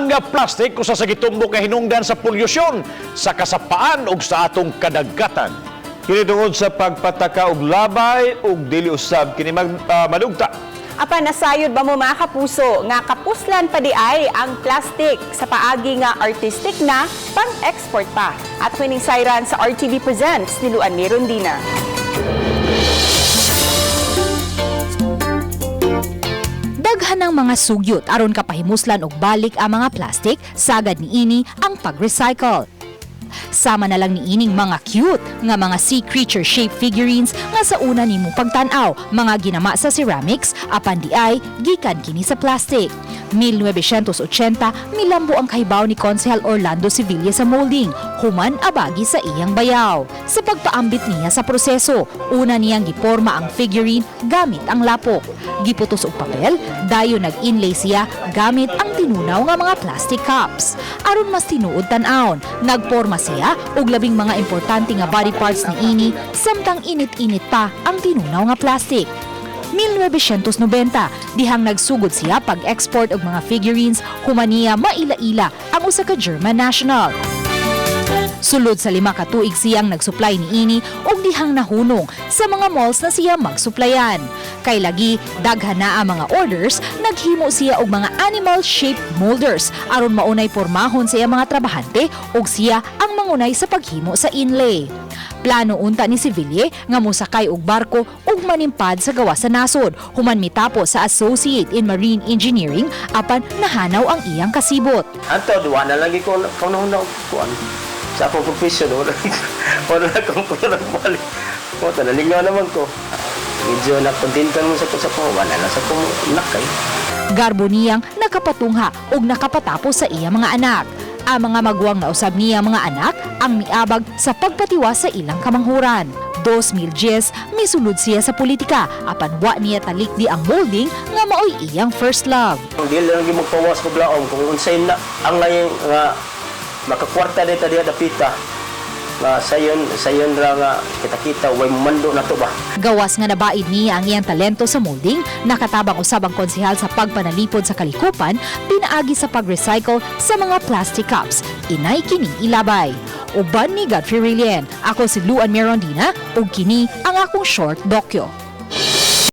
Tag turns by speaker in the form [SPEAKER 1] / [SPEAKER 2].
[SPEAKER 1] Ang plastic usa sa gitumbok nga hinungdan sa polusyon sa kasapaan ug sa atong kadagatan.
[SPEAKER 2] Kini tungod sa pagpataka og labay ug dili usab kini madugta.
[SPEAKER 3] Apan nasayod ba mo, mga kapuso, nga kapuslan pa di ay ang plastic sa paagi nga artistic na pang-export pa? At kining sayran sa RTV Presents ni Luan Mirondina.
[SPEAKER 4] Daghan ng mga sugyot aron kapahimuslan og balik ang mga plastic, sagad niini ang pag-recycle. Sama na lang niining mga cute nga mga sea creature shaped figurines nga sa una nimo pagtan-aw, mga ginama sa ceramics, apan di ay gikan kini sa plastic. 1980, milambo ang kahibaw ni Konsehal Orlando Sevilla sa molding, human abagi sa iyang bayaw. Sa pagpaambit niya sa proseso, una niyang giporma ang figurine gamit ang lapok. Giputos og papel, dayon nag-inlay siya gamit ang tinunaw nga mga plastic cups. Aron mas tinuod tan-awon, nagporma siya og labing mga importante nga body parts niini samtang init-init pa ang tinunaw nga plastic. 1990, dihang nagsugod siya pag-export og mga figurines human niya maila-ila ang usa ka German national. Sulod sa 5 ka tuig siyang nagsupply niini og dihang nahunong sa mga malls na siya magsuplayan. Kay lagi daghan na ang mga orders, naghimo siya og mga animal-shaped molders aron maunay pormahon sa iyang mga trabahante ug siya ang mangunay sa paghimo sa inlay. Plano unta ni Seville nga mosakay og barko ug manimpad sa gawas sa nasod human mitapos sa Associate in Marine Engineering, apan nahanaw ang iyang kasibot.
[SPEAKER 5] Anto, duwa na lagi ko kaunahon na kuan. Sa akong profession, wala wala na akong kuan balik. Ko nalingaw naman ko. Medyo nakontento mo sa ko, wala na sa ko nakay.
[SPEAKER 4] Garbo niyang nakapatungha ug nakapatapos sa iya mga anak. Ang mga maguwang na usab niya mga anak ang miabag sa pagpatiwas sa ilang kamanghuran. 2010, misulod siya sa politika apan wa niya talikdi ang molding nga maoy iyang first love.
[SPEAKER 5] Dili lang gyud magpawas ko blaong kung unsay na ang ngayon nga makakwarta dito diha dapita nga sayon sayon ra nga kita-kita way mando na to ba.
[SPEAKER 4] Gawas nga nabaid niya ang iyang talento sa molding, nakatabang usab ang konsehal sa pagpanalipod sa kalikupan, pinaagi sa pag-recycle sa mga plastic cups. Inay kini ilabay. Uban ni Godfrey Rilien, ako si Luan Mirondina, ug kini ang akong short dokyo.